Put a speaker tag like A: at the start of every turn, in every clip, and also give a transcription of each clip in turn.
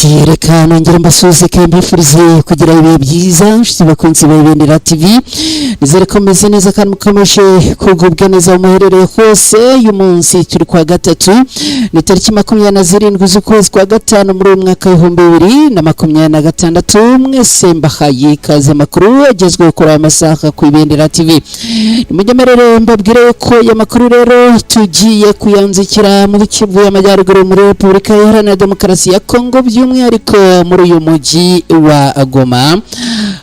A: Alright, reka nongere mbasuhuze kandi mbifurize kugira ibihe byiza, inshuti bakunzi ba Ibendera TV. Nizere ko meze neza kandi mukomeje kugubwa neza aho muherereye hose. Uyu munsi turi kwa gatatu, ni tariki 27 z'ukwezi kwa gatanu muri uyu mwaka wa 2026. Mwese mbahaye ikaze, makuru agezweho kuri aya masaha ku Ibendera TV. Nimunyemerere mbabwire ko aya makuru rero tugiye kuyanzikira muri Kivu y'Amajyaruguru, muri Repubulika Iharanira Demokarasi ya Kongo, by'umwihariko muri uyu mujyi wa Goma.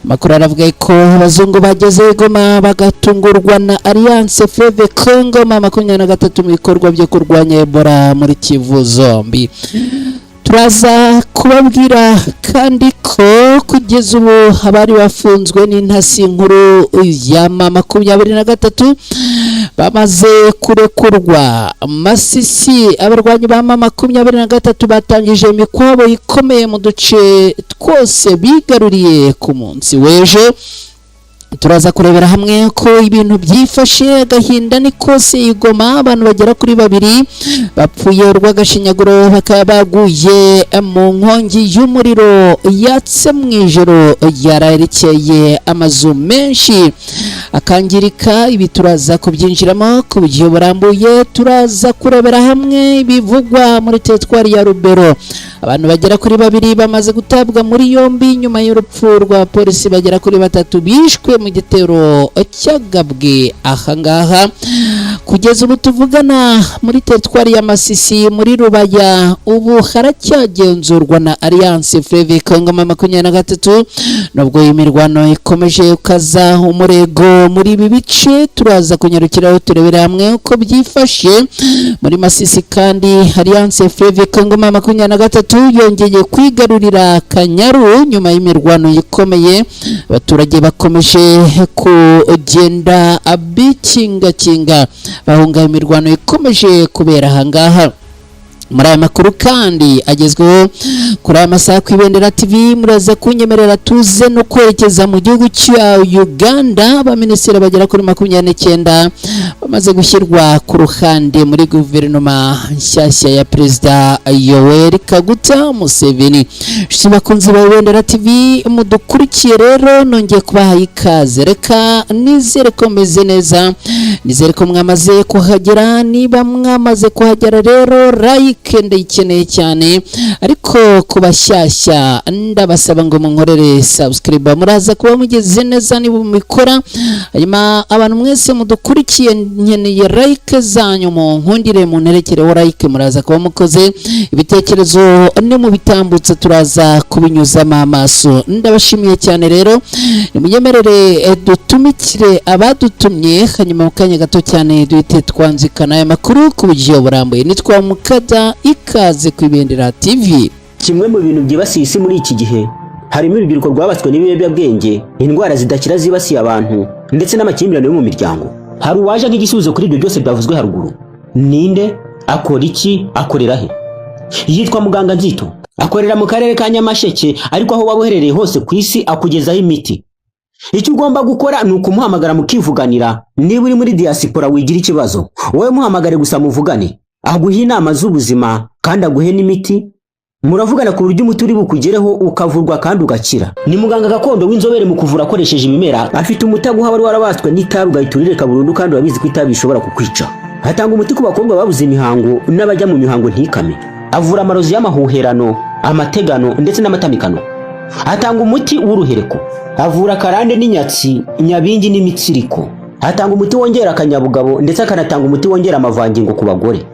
A: Amakuru aravuga ko abazungu bageze Goma bagatungurwa na Alliance Fleuve Congo ma 23 mu bikorwa byo kurwanya Ebola muri Kivu zombi. Turaza kubabwira kandi ko kugeza ubu abari bafunzwe n'intasi nkuru ya ma 23 bamaze kurekurwa. Masisi, abarwanyi ba ma 23 batangije imikwabo ikomeye mu duce twose bigaruriye ku munsi w'ejo. Turaza kurebera hamwe ko ibintu byifashe. Agahinda ni kose i Goma, abantu bagera kuri babiri bapfuye urw'agashinyaguro, bakaba baguye mu nkongi y'umuriro yatse mu ijoro yararekeye, amazu menshi akangirika. Ibi turaza kubyinjiramo ku buryo burambuye. Turaza kurebera hamwe ibivugwa muri teritwari ya Rubero, abantu bagera kuri babiri bamaze gutabwa muri yombi nyuma y'urupfu rwa polisi bagera kuri batatu bishwe mu gitero cyagabwe ahangaha. Kugeza ubu tuvugana, muri teritwari ya Masisi, muri Rubaya, ubu haracyagenzurwa na Alliance Fleuve Congo 23, nubwo iyi mirwano ikomeje gukaza umurego muri ibi bice. Turaza kunyarukiraho turebera hamwe uko byifashe muri Masisi. Kandi Alliance Fleuve Congo 23 yongeye kwigarurira Kanyaru nyuma y'imirwano ikomeye. Abaturage bakomeje kugenda bikingakinga bahunga imirwano ikomeje kubera ahangaha. Muri aya makuru kandi agezweho kuri aya masaha ku Ibendera TV, muraza kunyemerera tuze no kwerekeza mu gihugu cya Uganda. Abaminisitiri bagera kuri 29 bamaze gushyirwa ku ruhande muri guverinoma nshyashya ya Perezida Yoweri Kaguta Museveni. Inshuti bakunzi ba Ibendera TV mudukurikiye rero, nongeye kubaha ikaze. Reka nizere ko meze neza, nizere ko mwamaze kuhagera. Niba mwamaze kuhagera rero, like ndayikeneye cyane, ariko ku bashyashya ndabasaba ngo munkorere subscribe, muraza kuba mugeze neza niba mubikora. Hanyuma abantu mwese mudukurikiye, nkeneye like zanyu, mu nkundire munterekereho like, muraza kuba mukoze. Ibitekerezo ni mu bitambutse, turaza kubinyuzamo amaso. Ndabashimiye cyane rero. Nimunyemerere dutumikire abadutumye, hanyuma mu kanya gato cyane duhite twanzikana aya makuru ku buryo burambuye. Nitwa Mukada, ikaze ku Ibendera TV.
B: Kimwe mu bintu byibasiye isi muri iki gihe harimo urubyiruko rwabatswe n'ibiyobyabwenge, indwara zidakira zibasiye abantu, ndetse n'amakimbirane yo mu miryango. Hari uwaje nk'igisubizo kuri ibyo byose byavuzwe haruguru. Ninde? Akora iki? Akorera he? Yitwa Muganga Nzito, akorera mu karere ka Nyamasheke, ariko aho waba uherereye hose ku isi akugezaho imiti. Icyo ugomba gukora ni ukumuhamagara mukivuganira. Niba uri muri diaspora, wigira ikibazo, wowe muhamagare gusa muvugane, aguhe inama z'ubuzima kandi aguhe n'imiti. Muravugana ku buryo umuti uri bukugereho, ukavurwa kandi ugakira. Ni muganga gakondo w'inzobere mu kuvura akoresheje ibimera. Afite umuti aguha wari warabaswe n'itabi, ugahita urireka burundu, kandi urabizi ko itabi rishobora kukwica. Atanga umuti ku bakobwa babuze imihango n'abajya mu mihango ntikame. Avura amarozi y'amahuherano, amategano ndetse n'amatamikano. Atanga umuti w'uruhereko. Avura karande n'inyatsi, nyabingi n'imitsiriko. Atanga umuti wongera akanyabugabo, ndetse akanatanga umuti wongera amavangingo ku bagore.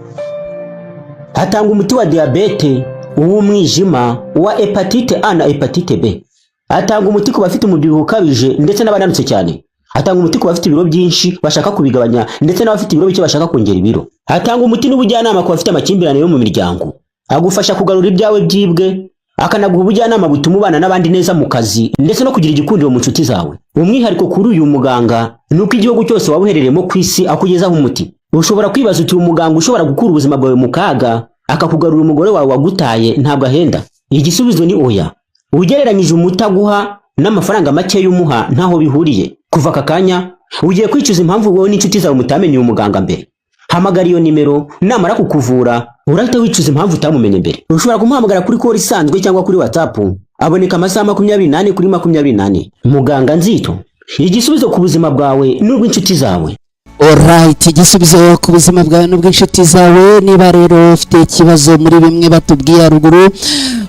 B: Atanga umuti wa diyabete, uw'umwijima, uwa hépatite A na hépatite B. Atanga umuti ku bafite umubyibuho ukabije ndetse n'abananutse cyane. Atanga umuti ku bafite ibiro byinshi bashaka kubigabanya, ndetse n'abafite ibiro bike bashaka kongera ibiro. Atanga umuti n'ubujyanama ku bafite amakimbirane yo mu miryango. Agufasha kugarura ibyawe byibwe, akanaguha ubujyanama butuma ubana n'abandi neza mu kazi, ndetse no kugira igikundiro mu nshuti zawe. Umwihariko kuri uyu muganga ni uko igihugu cyose waba uherereyemo ku isi akugezaho umuti. Ushobora kwibaza uti: "Umuganga ushobora gukura ubuzima bwawe mu kaga, akakugarura umugore wawe wagutaye, ntabwo ahenda?" Igisubizo ni oya. Ugereranyije umuti aguha n'amafaranga make y'umuha, ntaho bihuriye. Kuva aka kanya ugiye kwicuza impamvu wowe n'inshuti zawe mutamenye uyu muganga mbere. Hamagara iyo nimero, namara kukuvura urahita wicuza impamvu utamumenye mbere. Ushobora kumuhamagara kuri call isanzwe cyangwa kuri WhatsApp. Aboneka amasaha 24/24. Muganga Nzito, igisubizo ku buzima bwawe n'ubw'inshuti zawe.
A: Alright, igisubizo ku buzima bwawe n'ubw'inshuti zawe. Niba rero ufite ikibazo muri bimwe batubwiye haruguru,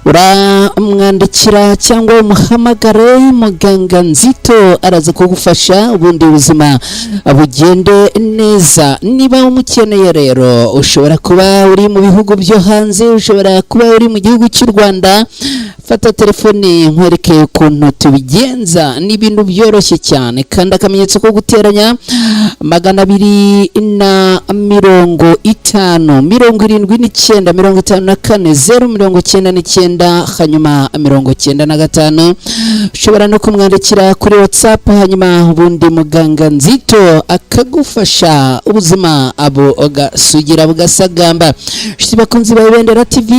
A: uramwandikira cyangwa umuhamagare. Muganga Nzito araza kugufasha, ubundi ubuzima bugende neza. Niba umukeneye rero, ushobora kuba uri mu bihugu byo hanze, ushobora kuba uri mu gihugu cy'u Rwanda. Fata telefone nkwereke ukuntu tubigenza. Ni ibintu byoroshye cyane. Kandi akamenyetso ko guteranya, 250 79 54 0 99, hanyuma 95. Ushobora no kumwandikira kuri WhatsApp, hanyuma ubundi muganga Nzito akagufasha, ubuzima abo gasugira bugasagamba. Inshuti bakunzi ba Ibendera TV,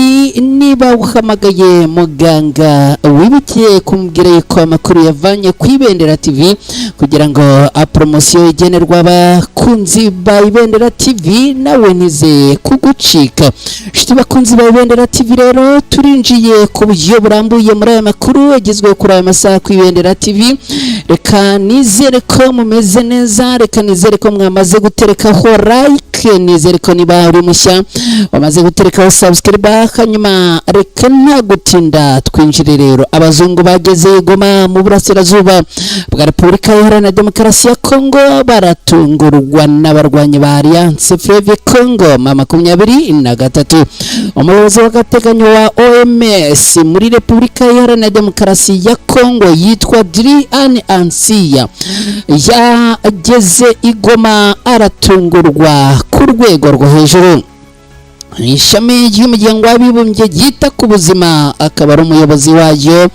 A: niba uhamagaye muganga, wibuke kumubwira yuko amakuru yavanye ku Ibendera TV, kugira ngo poromosiyo igenerwa abakunzi ba Ibendera TV nawe ntize kugucika. Inshuti bakunzi ba Ibendera TV rero, turinjiye ku buryo burambuye muri aya makuru agezweho kuri aya masaha ku Ibendera TV. Reka nizere ko mumeze neza, reka nizere ko mwamaze guterekaho like, nizere ko niba uri mushya wamaze guterekaho subscribe. Hanyuma reka nta gutinda twinjire rero. Abazungu bageze i Goma mu burasirazuba bwa Repubulika Iharanira Demokarasi ya Kongo baratungurwa n'abarwanyi ba Alliance Fleuve Congo ma 23. Umuyobozi w'agateganyo wa OMS muri Repubulika Iharanira Demokarasi ya Kongo yitwa Drian Ansia yageze i Goma aratungurwa ku rwego rwo hejuru. Ishami ry'Umuryango w'Abibumbye ryita ku buzima, akaba ari umuyobozi wayo,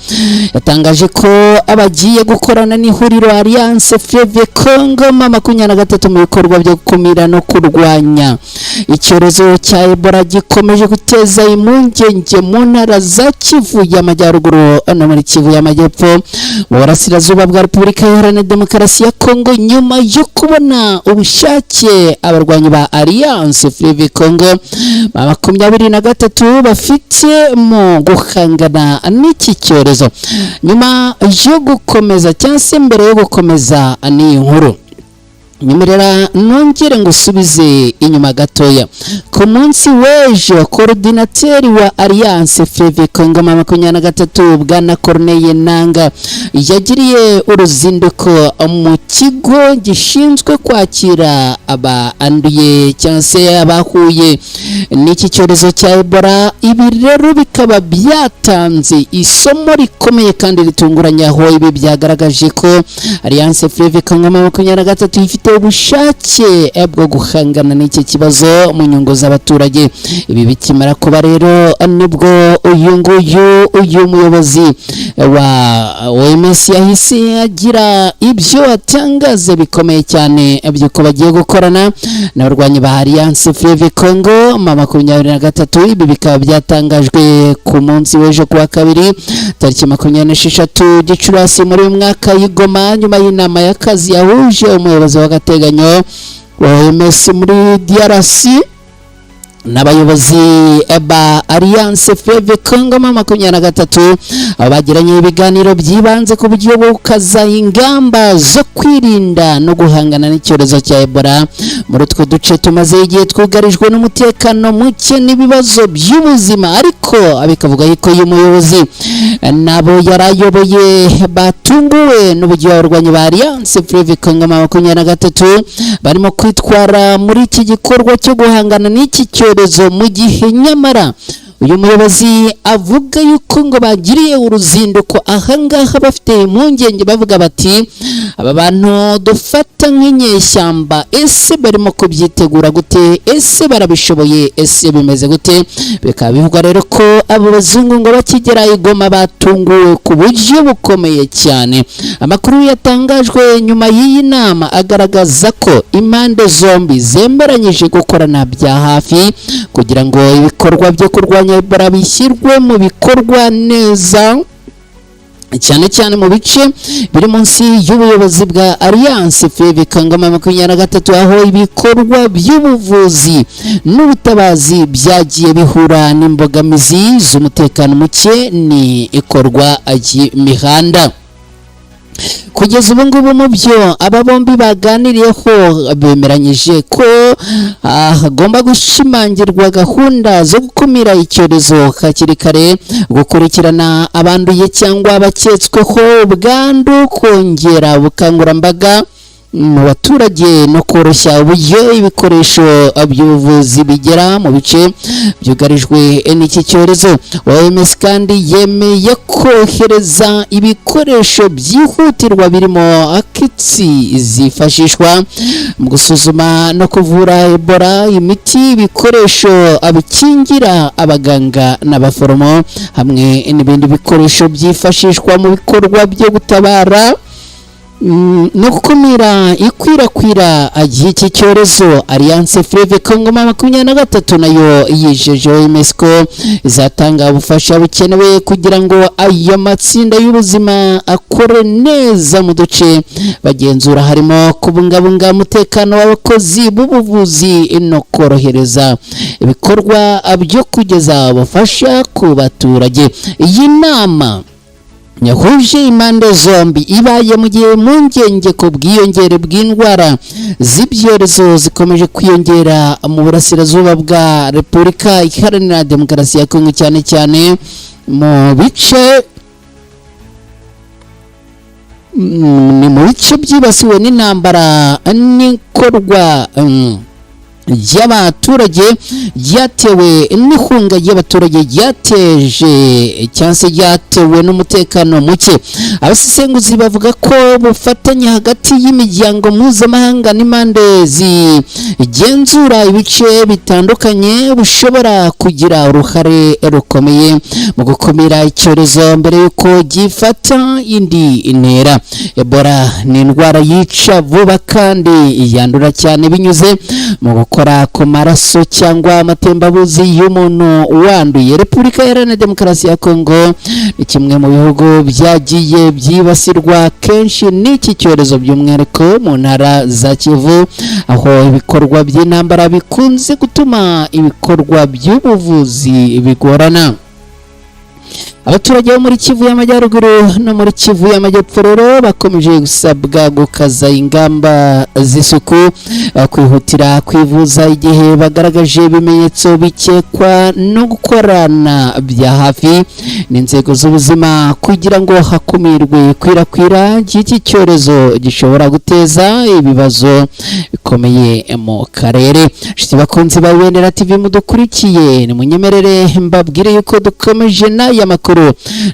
A: yatangaje ko abagiye gukorana n'ihuriro Alliance Fleuve Congo ma 23 mu bikorwa byo gukumira no kurwanya icyorezo cya Ebola gikomeje guteza impungenge mu ntara za Kivu y'Amajyaruguru no muri Kivu y'Amajyepfo, mu burasirazuba bwa Repubulika Iharanira Demokarasi ya Kongo, nyuma yo kubona ubushake abarwanyi ba Alliance Fleuve Congo ba 23 bafite mu guhangana n'iki cyorezo. Nyuma yo gukomeza, cyangwa se mbere yo gukomeza n'iyi nkuru, nyemerera nongere ngusubize inyuma gatoya. Ku munsi w'ejo, coordinateur wa Alliance Fleuve Congo ma 23, bwana Corneille Nanga, yagiriye uruzinduko mu kigo gishinzwe kwakira abanduye cyangwa se abahuye n'iki cyorezo cya Ebola. Ibi rero bikaba byatanze isomo rikomeye kandi ritunguranye, aho ibi byagaragaje ko Alliance Fleuve Congo ma 23 ifite ubushake bwo guhangana n'iki kibazo mu nyungu z'abaturage. Ibi bikimara kuba rero, nibwo uyu nguyu, uyu muyobozi wa OMS, yahise agira ibyo atangaza bikomeye cyane by'uko bagiye gukorana n'abarwanyi ba Alliance Fleuve Congo ma 23. Ibi bikaba byatangajwe ku munsi w'ejo kuwa kabiri, tariki 26 Gicurasi muri uyu mwaka, y'i Goma, nyuma y'inama y'akazi yahuje umuyobozi w'agateganyo wa OMS muri DRC n'abayobozi ba Alliance Fleuve Congo ma 23, aho bagiranye ibiganiro byibanze ku buryo bwo gukaza ingamba zo kwirinda no guhangana n'icyorezo cya Ebola muri utwo duce tumaze igihe twugarijwe n'umutekano muke n'ibibazo by'ubuzima. Ariko bikavuga yuko uyu muyobozi nabo yari ayoboye batunguwe n'uburyo abarwanyi ba Alliance Fleuve Congo ma 23 barimo kwitwara muri iki gikorwa cyo guhangana n'iki cyorezo, mu gihe nyamara uyu muyobozi avuga yuko ngo bagiriye uruzinduko ahangaha bafite impungenge, bavuga bati: "Aba bantu dufata nk'inyeshyamba, ese barimo kubyitegura gute? Ese barabishoboye? Ese bimeze gute?" Bikaba bivugwa rero ko abo bazungu ngo bakigera i Goma batunguwe ku buryo bukomeye cyane. Amakuru yatangajwe nyuma y'iyi nama agaragaza ko impande zombi zemeranyije gukorana bya hafi kugira ngo ibikorwa byo kurwanya Ebola bishyirwe mu bikorwa neza. Cyane cyane mu bice biri munsi y'ubuyobozi bwa Alliance Fleuve Congo M23, aho ibikorwa by'ubuvuzi n'ubutabazi byagiye bihura n'imbogamizi z'umutekano muke ni ikorwa ry'imihanda. Kugeza ubu ngubu, mu byo aba bombi baganiriyeho, bemeranyije ko hagomba gushimangirwa gahunda zo gukumira icyorezo hakiri kare, gukurikirana abanduye cyangwa baketsweho ubwandu, kongera ubukangurambaga mu baturage no koroshya uburyo ibikoresho by'ubuvuzi bigera mu bice byugarijwe n'iki cyorezo. OMS kandi yemeye kohereza ibikoresho byihutirwa birimo kits zifashishwa mu gusuzuma no kuvura Ebola, imiti, ibikoresho bikingira abaganga n'abaforomo, hamwe n'ibindi bikoresho byifashishwa mu bikorwa byo gutabara no gukumira ikwirakwira ry'iki cyorezo. Alliance Fleuve Congo M23 nayo yijeje OMS ko izatanga ubufasha bukenewe kugira ngo ayo matsinda y'ubuzima akore neza mu duce bagenzura, harimo kubungabunga umutekano w'abakozi b'ubuvuzi no korohereza ibikorwa byo kugeza ubufasha ku baturage. Iyi nama yahuje impande zombi ibaye mu gihe impungenge ku bwiyongere bw'indwara z'ibyorezo zikomeje kwiyongera mu burasirazuba bwa Repubulika Iharanira Demokarasi ya Kongo, cyane cyane mu bice ni mu bice byibasiwe n'intambara n'ikorwa ry'abaturage ryatewe n'ihunga ry'abaturage ryateje cyangwa se ryatewe n'umutekano muke. Abasesenguzi bavuga ko ubufatanye hagati y'imiryango mpuzamahanga n'impande zigenzura ibice bitandukanye bushobora kugira uruhare rukomeye mu gukumira icyorezo mbere y'uko gifata indi ntera. Ebola ni indwara yica vuba kandi yandura cyane binyuze mu gukora ku maraso cyangwa amatembabuzi y'umuntu wanduye. Repubulika Iharanira Demokarasi ya Kongo ni kimwe mu bihugu byagiye byibasirwa kenshi n'iki cyorezo, by'umwihariko mu ntara za Kivu, aho ibikorwa by'intambara bikunze gutuma ibikorwa by'ubuvuzi bigorana. Abaturage bo muri Kivu y'Amajyaruguru no muri Kivu y'Amajyepfo rero bakomeje gusabwa gukaza ingamba z'isuku, kwihutira kwivuza igihe bagaragaje ibimenyetso bikekwa no gukorana bya hafi n'inzego z'ubuzima kugira ngo hakumirwe ikwirakwira ry'iki cyorezo gishobora guteza ibibazo bikomeye mu karere. Inshuti bakunzi ba Ibendera TV mudukurikiye, nimunyemerere mbabwire yuko dukomeje n'aya makuru.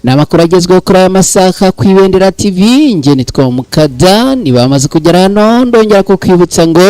A: Ni amakuru agezweho kuri aya masaha ku Ibendera TV. Njye nitwa Mukada. Niba bamaze kugera hano, ndongera kukwibutsa ngo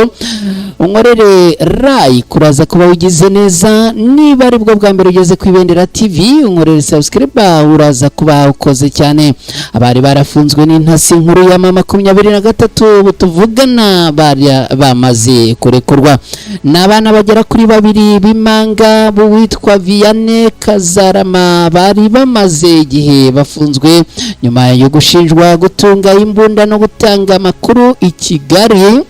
A: unkorere like, uraza kuba ugize neza. Niba ari bwo bwa mbere ugeze ku Ibendera TV, unkorere subscribe, uraza kuba ukoze cyane. Abari barafunzwe n'intasi nkuru ya M23 ubu tuvugana bari bamaze kurekurwa. Ni abana bagera kuri babiri b'impanga b'uwitwa Vianney Kazarama bari bamaze igihe bafunzwe nyuma yo gushinjwa gutunga imbunda no gutanga amakuru i Kigali,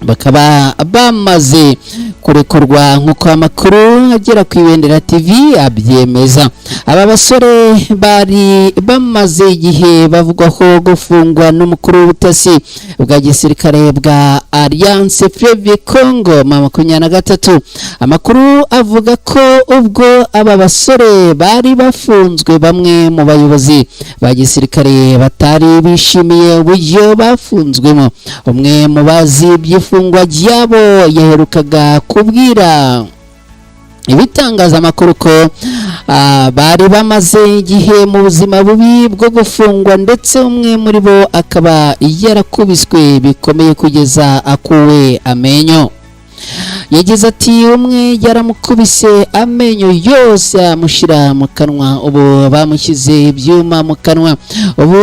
A: bakaba bamaze kurekurwa nk'uko amakuru agera ku Ibendera TV abyemeza. Aba basore bari bamaze igihe bavugwaho gufungwa n'umukuru w'ubutasi bwa gisirikare bwa Alliance Fleuve Congo M23. Amakuru avuga ko ubwo aba basore bari bafunzwe, bamwe mu bayobozi ba gisirikare batari bishimiye uburyo bafunzwemo. Umwe mu bazi iby'ifungwa ryabo yaherukaga kubwira ibitangazamakuru ko bari bamaze igihe mu buzima bubi bwo gufungwa, ndetse umwe muri bo akaba yarakubiswe bikomeye kugeza akuwe amenyo. Yagize ati: "Umwe yaramukubise amenyo yose amushyira mu kanwa, ubu bamushyize ibyuma mu kanwa, ubu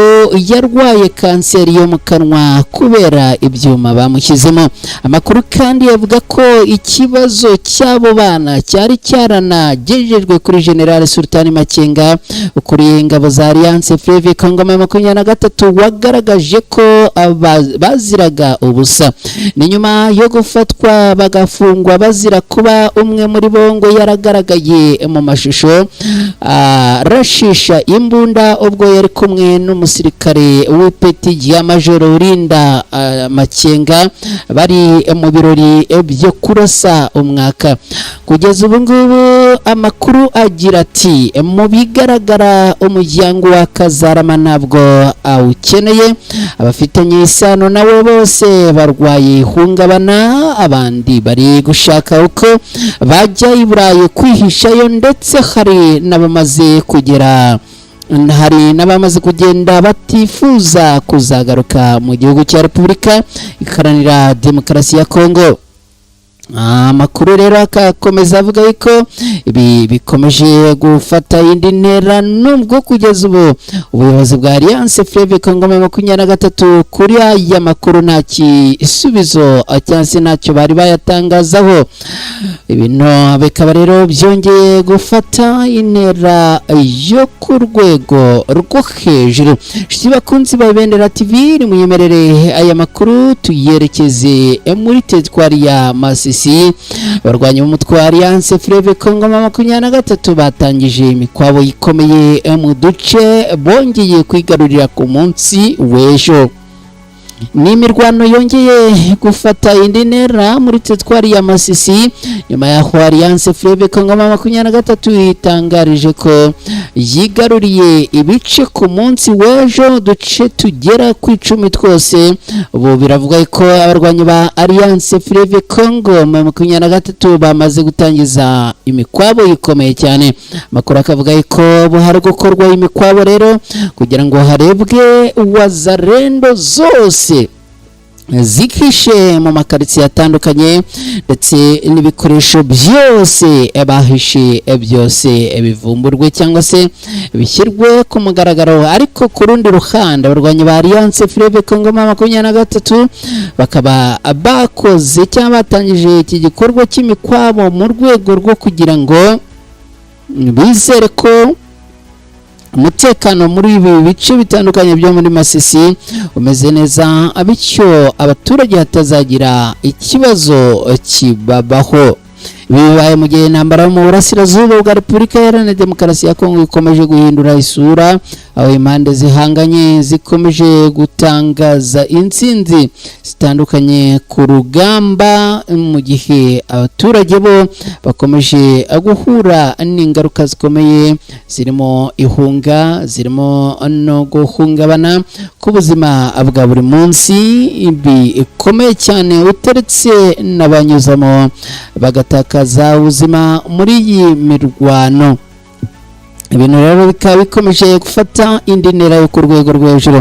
A: yarwaye kanseri yo mu kanwa kubera ibyuma bamushyizemo." Amakuru kandi avuga ko ikibazo cy'abo bana cyari cyaranagejejwe kuri General Sultani Makenga, ukuriye ingabo za Alliance Fleuve Congo 23, wagaragaje ko baziraga ubusa. Ni nyuma yo gufatwa bagafungwa bazira kuba umwe muri bo ngo yaragaragaye mu mashusho arashisha imbunda ubwo yari kumwe n'umusirikare w'ipeti rya majoro urinda Makenga, bari mu birori byo kurasa umwaka. Kugeza ubu ngubu amakuru agira ati: "Mu bigaragara umuryango wa Kazarama ntabwo awukeneye, abafitanye isano nawe bose barwaye ihungabana, abandi bari gushaka uko bajya i Burayi kwihishayo, ndetse hari n'abamaze kugera, hari n'abamaze kugenda batifuza kuzagaruka mu gihugu cya Repubulika Iharanira Demokarasi ya Kongo." Amakuru rero akakomeza avuga yuko ibi bikomeje gufata indi ntera, nubwo kugeza ubu ubuyobozi bwa Alliance Fleuve Congo 23 kuri aya makuru nta gisubizo cyangwa se ntacyo bari bayatangazaho. Ibintu bikaba rero byongeye gufata intera yo ku rwego rwo hejuru. Inshuti bakunzi ba Ibendera TV, nimunyemerere aya makuru tuyerekeze muri teritwari ya Masisi. Abarwanyi b'umutwe wa Alliance Fleuve Congo 23 batangije imikwabo ikomeye mu duce bongeye kwigarurira ku munsi w'ejo. Ni imirwano yongeye gufata indi ntera muri teritwari ya Masisi nyuma y'aho Alliance Fleuve Congo 23 itangarije ko yigaruriye ibice ku munsi w'ejo, uduce tugera ku 10 twose. Ubu biravuga ko abarwanyi ba Alliance Fleuve Congo 23 bamaze gutangiza imikwabo ikomeye cyane. Amakuru akavuga ko ubu hari gukorwa imikwabo rero kugira ngo harebwe wazarendo zose zikishe mu makaritsiye atandukanye, ndetse n'ibikoresho byose bahishe byose bivumburwe cyangwa se bishyirwe ku mugaragaro. Ariko ku rundi ruhande, abarwanyi ba Alliance Fleuve Congo 23 bakaba bakoze cyangwa batangije iki gikorwa cy'imikwabo mu rwego rwo kugira ngo bizere ko umutekano muri ibi bice bitandukanye byo muri Masisi umeze neza, bityo abaturage hatazagira ikibazo kibabaho. Ibi bibaye mu gihe intambara yo mu burasirazuba bwa Repubulika Iharanira Demokarasi ya Kongo ikomeje guhindura isura, aho impande zihanganye zikomeje gutangaza intsinzi zitandukanye ku rugamba, mu gihe abaturage bo bakomeje guhura n'ingaruka zikomeye zirimo ihunga, zirimo no guhungabana k'ubuzima bwa buri munsi bikomeye cyane, utaretse n'abanyuzamo bagatakaza ubuzima muri iyi mirwano. Ibintu rero bikaba bikomeje gufata indi ntera yo ku rwego rwo hejuru.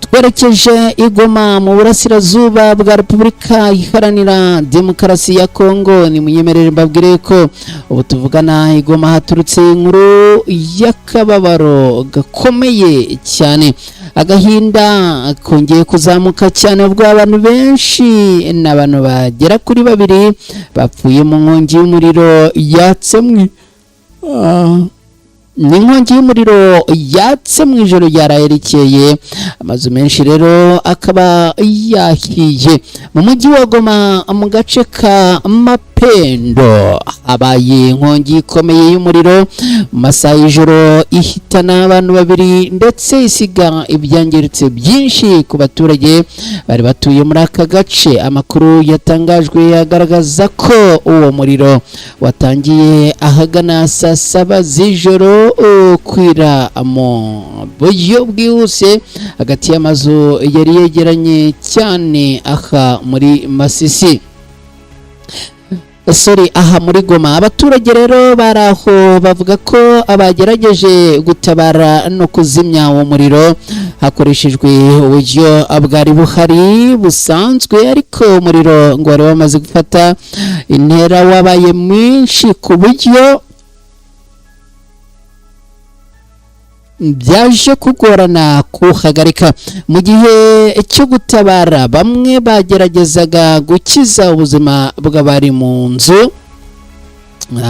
A: Twerekeje i Goma mu burasirazuba bwa Repubulika Iharanira Demokarasi ya Kongo. Ni munyemerere mbabwire ko ubu tuvugana i Goma haturutse inkuru y'akababaro gakomeye cyane. Agahinda kongeye kuzamuka cyane ubwo abantu benshi, n'abantu bagera kuri babiri, bapfuye mu nkongi y'umuriro yatse mu ni inkongi y'umuriro yatse mu ijoro ryaraye rikeye, amazu menshi rero akaba yahiye mu mujyi wa Goma, mu gace ka Mapendo. Habaye inkongi ikomeye y'umuriro mu masaha y'ijoro, ihitana abantu babiri ndetse isiga ibyangiritse byinshi ku baturage bari batuye muri aka gace. Amakuru yatangajwe agaragaza ko uwo muriro watangiye ahagana saa 7 z'ijoro, ukwira mu buryo bwihuse hagati y'amazu yari yegeranye cyane aha muri Masisi, sorry, aha muri Goma. Abaturage rero bari aho bavuga ko abagerageje gutabara no kuzimya uwo muriro. Hakoreshejwe uburyo bwari buhari busanzwe, ariko umuriro ngo wari wamaze gufata intera, wabaye mwinshi ku buryo byaje kugorana kuwuhagarika. Mu gihe cyo gutabara, bamwe bageragezaga gukiza ubuzima bw'abari mu nzu,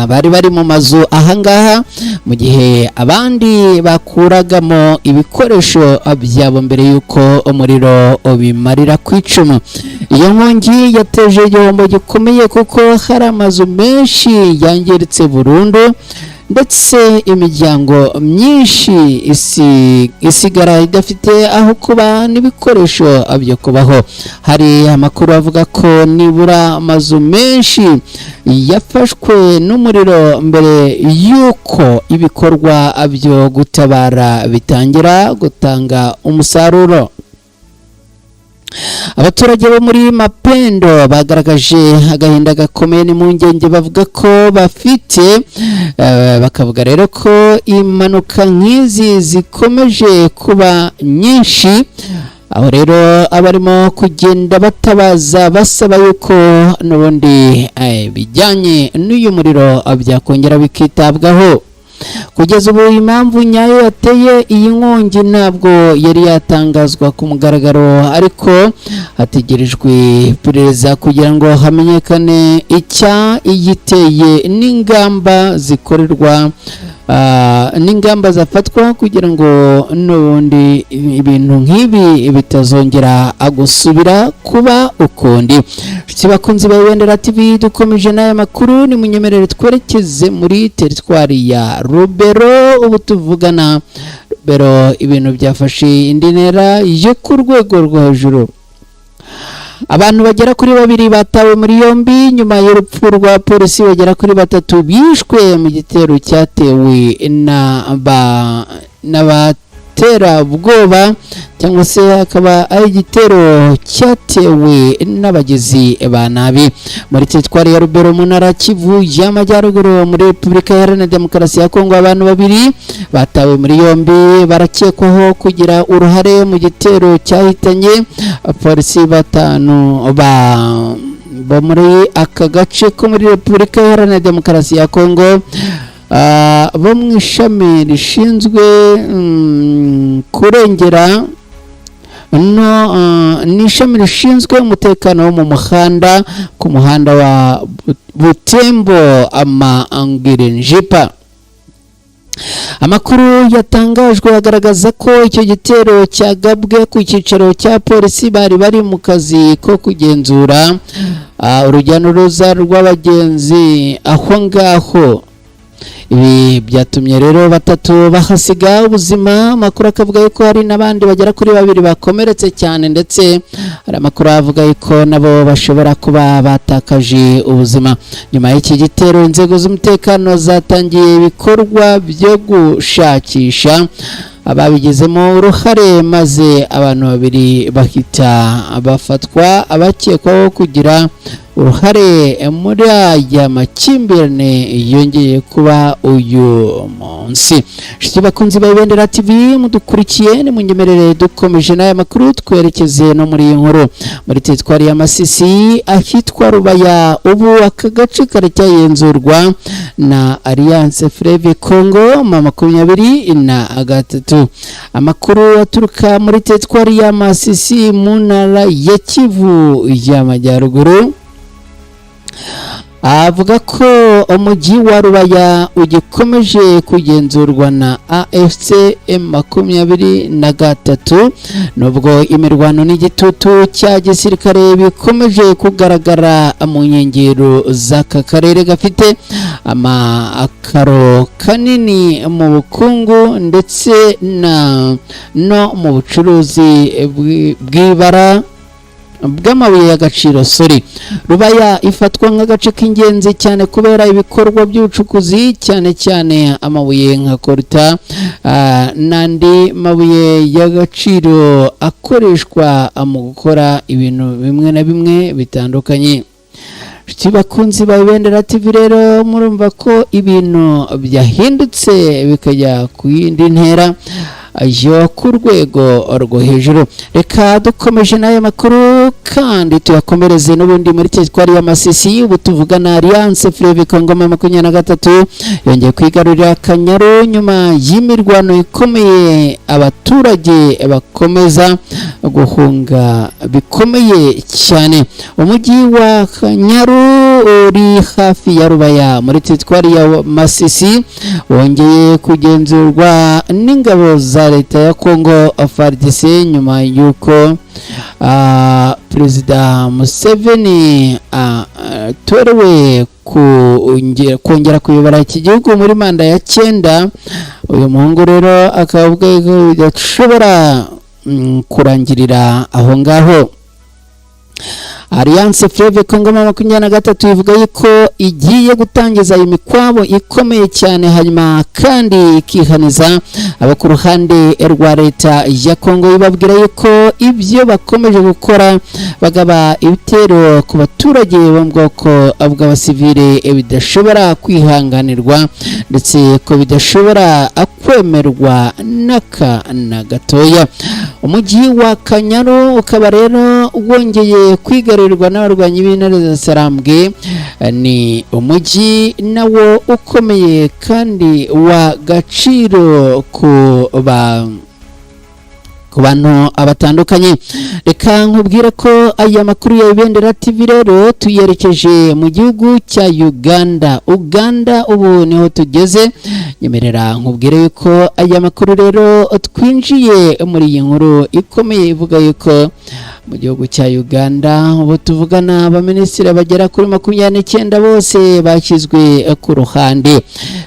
A: bari bari mu mazu ahangaha, mu gihe abandi bakuragamo ibikoresho byabo mbere y'uko umuriro ubimarira ku icumu. Iyo nkongi yateje igihombo gikomeye kuko hari amazu menshi yangiritse burundu, ndetse imiryango myinshi isigara idafite aho kuba n'ibikoresho byo kubaho. Hari amakuru avuga ko nibura amazu menshi yafashwe n'umuriro mbere y'uko ibikorwa byo gutabara bitangira gutanga umusaruro. Abaturage bo muri Mapendo bagaragaje agahinda gakomeye n'impungenge bavuga ko bafite, bakavuga rero ko impanuka nk'izi zikomeje kuba nyinshi, aho rero abarimo kugenda batabaza basaba yuko n'ubundi bijyanye n'uyu muriro byakongera bikitabwaho. Kugeza ubu impamvu nyayo yateye iyi nkongi ntabwo yari yatangazwa ku mugaragaro, ariko hategerejwe iperereza kugira ngo hamenyekane icya iyiteye n'ingamba zikorerwa, n'ingamba zafatwa kugira ngo n'ubundi ibintu nk'ibi bitazongera gusubira kuba ukundi. Inshuti bakunzi ba Ibendera TV, dukomeje n'aya makuru. Nimunyemerere twerekeze muri teritwari ya Rubero. Ubu tuvugana Rubero ibintu byafashe indi ntera yo ku rwego rwo hejuru. Abantu bagera kuri babiri batawe muri yombi nyuma y'urupfu rwa polisi bagera kuri batatu bishwe mu gitero cyatewe n'abaterabwoba, cyangwa se akaba ari igitero cyatewe n'abagizi ba nabi muri teritwari ya Rubero, mu ntara Kivu y'Amajyaruguru, muri Repubulika Iharanira Demokarasi ya Kongo. Abantu babiri batawe muri yombi barakekwaho kugira uruhare mu gitero cyahitanye abapolisi batanu ba bo muri aka gace ko muri Repubulika Iharanira Demokarasi ya Kongo, bo mu ishami rishinzwe kurengera no ni ishami rishinzwe umutekano wo mu muhanda, ku muhanda wa Butembo Ama Ngirinjipa. Amakuru yatangajwe agaragaza ko icyo gitero cyagabwe ku cyicaro cya polisi bari bari mu kazi ko kugenzura urujya n'uruza rw'abagenzi aho ngaho. Ibi byatumye rero batatu bahasiga ubuzima. Amakuru akavuga yuko hari n'abandi bagera kuri babiri bakomeretse cyane, ndetse hari amakuru avuga yuko nabo bashobora kuba batakaje ubuzima. Nyuma y'iki gitero, inzego z'umutekano zatangiye ibikorwa byo gushakisha ababigizemo uruhare, maze abantu babiri bahita bafatwa abakekwaho kugira uruhare muri aya makimbirane yongeye kuba uyu munsi. Inshuti bakunzi ba Ibendera TV mudukurikiye, nimunyemerere dukomeje n'aya makuru twerekeze no muri iyi nkuru. Muri teritwari ya Masisi, ahitwa Rubaya, ubu aka gace karacyagenzurwa na Alliance Fleuve Congo ma 23. Amakuru aturuka muri teritwari ya Masisi mu ntara ya Kivu y'Amajyaruguru avuga ko umujyi wa Rubaya ugikomeje kugenzurwa na AFC M23, nubwo imirwano n'igitutu cya gisirikare bikomeje kugaragara mu nkengero z'aka karere gafite amakaro kanini mu bukungu ndetse na no mu bucuruzi bw'ibara bw'amabuye y'agaciro. Sori, Rubaya ifatwa nk'agace k'ingenzi cyane kubera ibikorwa by'ubucukuzi, cyane cyane amabuye nka koruta n'andi mabuye y'agaciro akoreshwa mu gukora ibintu bimwe na bimwe bitandukanye. Inshuti bakunzi ba Ibendera TV rero, murumva ko ibintu byahindutse bikajya ku yindi ntera. yo ku rwego rwo hejuru. Reka dukomeje n'aya makuru kandi tuyakomereze n'ubundi muri teritwari ya Masisi. Ubu tuvugana, Alliance Fleuve Congo 23 yongeye kwigarurira Kanyaru nyuma y'imirwano ikomeye. Abaturage bakomeza guhunga bikomeye cyane. Umujyi wa Kanyaru uri hafi ya Rubaya muri teritwari ya Masisi wongeye kugenzurwa n'ingabo za leta ya Congo, FARDC, nyuma y'uko Perezida Museveni atorewe kongera kuyobora iki gihugu muri manda ya cyenda. Uyu muhungu rero akaba avuga ko bidashobora kurangirira aho ngaho. Alliance Fleuve Congo 23 ivuga yuko igiye gutangiza imikwabo ikomeye cyane, hanyuma kandi ikihaniza abo ku ruhande rwa leta ya Congo, ibabwira yuko ibyo bakomeje gukora bagaba ibitero ku baturage bo mu bwoko bw'abasivile bidashobora kwihanganirwa, ndetse ko bidashobora kwemerwa n'aka na gatoya. Umujyi wa Kanyaru ukaba rero wongeye kwigarurirwa n'abarwanyi b'Intare za Sarambwe. Ni umujyi nawo ukomeye kandi wa gaciro ku bantu batandukanye. Reka nkubwire ko aya makuru ya Ibendera TV rero tuyerekeje mu gihugu cya Uganda. Uganda ubu niho tugeze. Nyemerera nkubwire yuko aya makuru rero twinjiye muri iyi nkuru ikomeye ivuga yuko mu gihugu cya Uganda ubu tuvugana abaminisitiri bagera kuri 29 bose bashyizwe ku ruhande.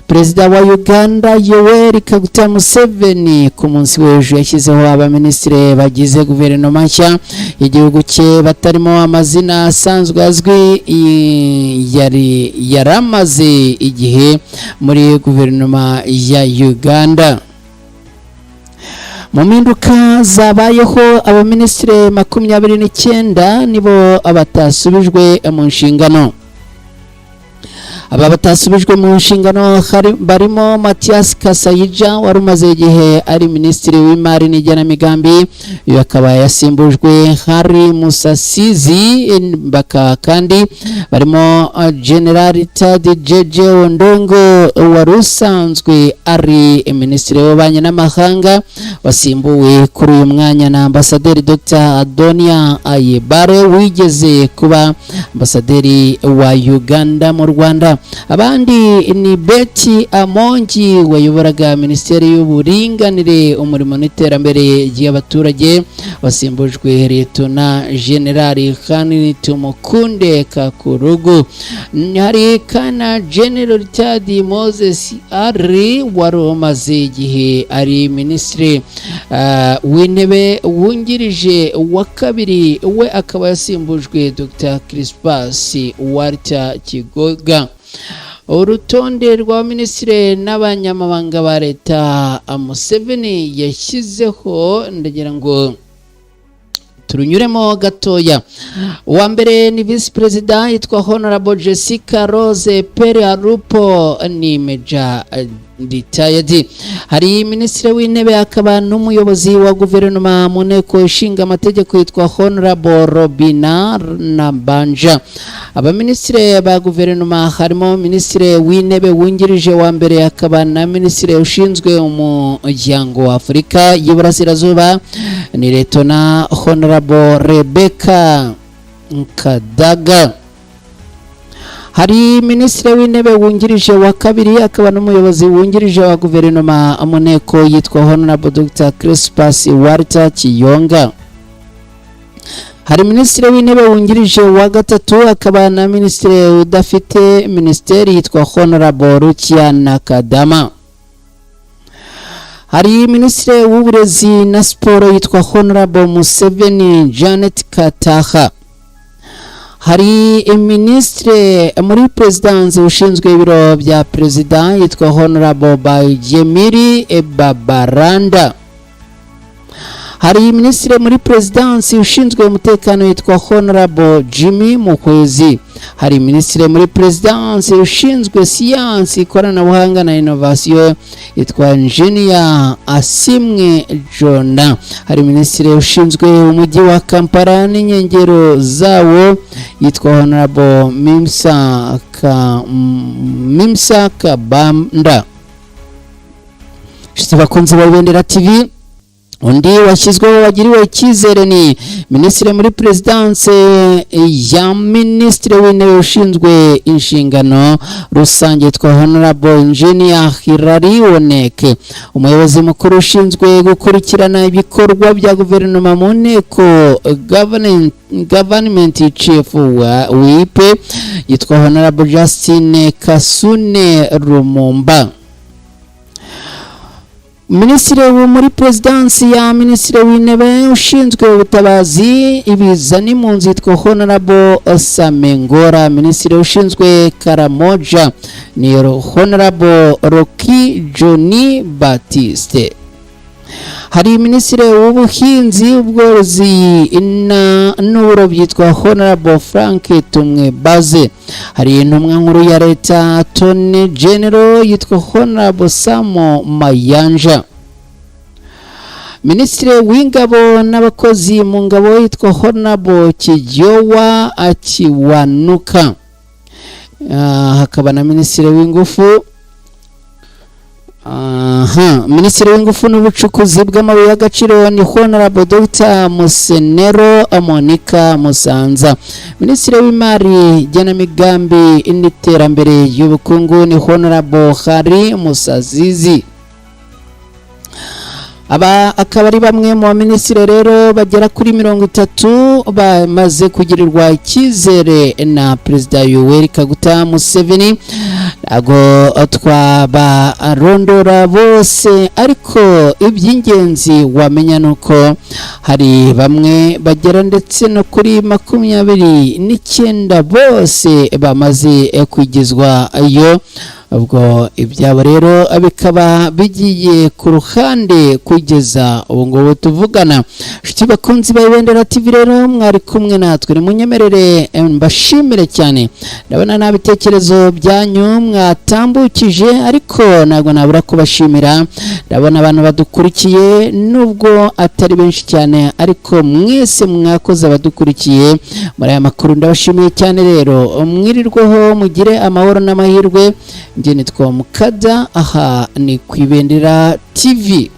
A: Perezida wa Uganda Yoweri Kaguta Museveni ku munsi w'ejo yashyizeho abaminisitiri bagize guverinoma nshya y'igihugu cye batarimo amazina asanzwe azwi yari yaramaze igihe muri guverinoma ya Uganda. Mu mpinduka zabayeho, abaminisitiri 29 nibo batasubijwe mu nshingano. Aba batasubijwe mu nshingano barimo Mathias Kasayija wari umaze igihe ari minisitiri w'imari n'igenamigambi, uyu akaba yasimbujwe Harry Musasizi. Bakaba kandi barimo General Tad Jeje Ondongo wari usanzwe ari minisitiri w'ububanyi n'amahanga, wasimbuwe kuri uyu mwanya na Ambasaderi Dr Adonia Ayebare wigeze kuba ambasaderi wa Uganda mu Rwanda. Abandi ni Betty Amongi wayoboraga Minisiteri y'Uburinganire, Umurimo n'Iterambere ry'Abaturage, wasimbujwe Liyetona Generali Henry Tumukunde Kakurugu. Hari kana General Tad Moses Ari wari umaze igihe ari minisitiri w'intebe wungirije wa kabiri, we akaba yasimbujwe Dr Crispus Walter Kigoga. Urutonde rwa minisitiri n'abanyamabanga ba leta Museveni yashyizeho, ndagira ngo turunyuremo gatoya. Uwa mbere ni visi perezida, yitwa Honorable Jessica Rose Pere Arupo, ni major retired. Hari minisitiri w'intebe akaba n'umuyobozi wa guverinoma mu Nteko Ishinga Amategeko, yitwa Honorable Robina Nabanja. Abaminisitiri ba guverinoma harimo minisitiri w'intebe wungirije wa mbere akaba na minisitiri ushinzwe Umuryango wa Afurika y'Iburasirazuba, ni Letona Honorable Rebecca Kadaga. Hari minisitiri w'intebe wungirije wa kabiri akaba n'umuyobozi wungirije wa guverinoma mu nteko, yitwa Honorable Dr Crispus Walter Kiyonga. Hari minisitiri w'intebe wungirije wa gatatu akaba na minisitiri udafite minisiteri, yitwa Honorable Rukia Nakadama. Hari minisitiri w'uburezi na siporo, yitwa Honorable Museveni Janet Kataha. Hari minisitiri muri perezidansi ushinzwe ibiro bya perezida, yitwa Honorable Bagyemiri Babalanda. Hari minisitiri muri perezidansi ushinzwe umutekano yitwa Honorable Jimmy Muhwezi. Hari minisitiri muri perezidansi ushinzwe siyansi, ikoranabuhanga na inovasiyo yitwa Engineer Asimwe Jona. Hari minisitiri ushinzwe umujyi wa Kampala n'inkengero zawo yitwa Honorable Mimsa Kabanda. Inshuti bakunzi ba Ibendera TV, undi washyizweho wagiriwe icyizere ni minisitiri muri perezidanse ya minisitiri w'intebe ushinzwe inshingano rusange yitwa Honorable Engineer Hilary Onek. Umuyobozi mukuru ushinzwe gukurikirana ibikorwa bya guverinoma mu nteko, Government Chief wa Whip, yitwa Honorable Justin Kasune Lumumba. Minisitiri wo muri perezidansi ya minisitiri w'intebe ushinzwe ubutabazi, ibiza n'impunzi yitwa Honorable Samengora. Minisitiri ushinzwe Karamoja ni Honorable Roki Johnny Batiste. Hari minisitiri w'ubuhinzi, ubworozi n'uburobyi yitwa Honorable Frank Tumwebaze. Hari intumwa nkuru ya leta, Attorney General, yitwa Honorable Samo Mayanja. Minisitiri w'ingabo n'abakozi mu ngabo yitwa Honorable Kiryowa Kiwanuka. Hakaba na minisitiri w'ingufu, aha minisitiri w'ingufu n'ubucukuzi bw'amabuye y'agaciro ni Honorable Dr Musenero Monica Musanza. Minisitiri w'imari, igenamigambi n'iterambere ry'ubukungu ni Honorable Hari Musazizi. Aba akaba ari bamwe mu baminisitiri rero bagera kuri 30 bamaze kugirirwa icyizere na Perezida Yoweri Kaguta Museveni. Ntabwo twabarondora bose, ariko iby'ingenzi wamenya ni uko hari bamwe bagera ndetse no kuri 29 bose bamaze kugezwayo. Ubwo ibyabo rero bikaba bigiye ku ruhande kugeza ubu ngubu tuvugana. Inshuti bakunzi ba Ibendera TV rero, mwari kumwe natwe, nimunyemerere mbashimire cyane. Ndabona nta bitekerezo byanyu mwatambukije, ariko ntabwo nabura kubashimira. Ndabona abantu badukurikiye, nubwo atari benshi cyane, ariko mwese mwakoze abadukurikiye muri aya makuru, ndabashimiye cyane. Rero mwirirweho, mugire amahoro n'amahirwe. Njye nitwa Mukada, aha ni ku Ibendera TV.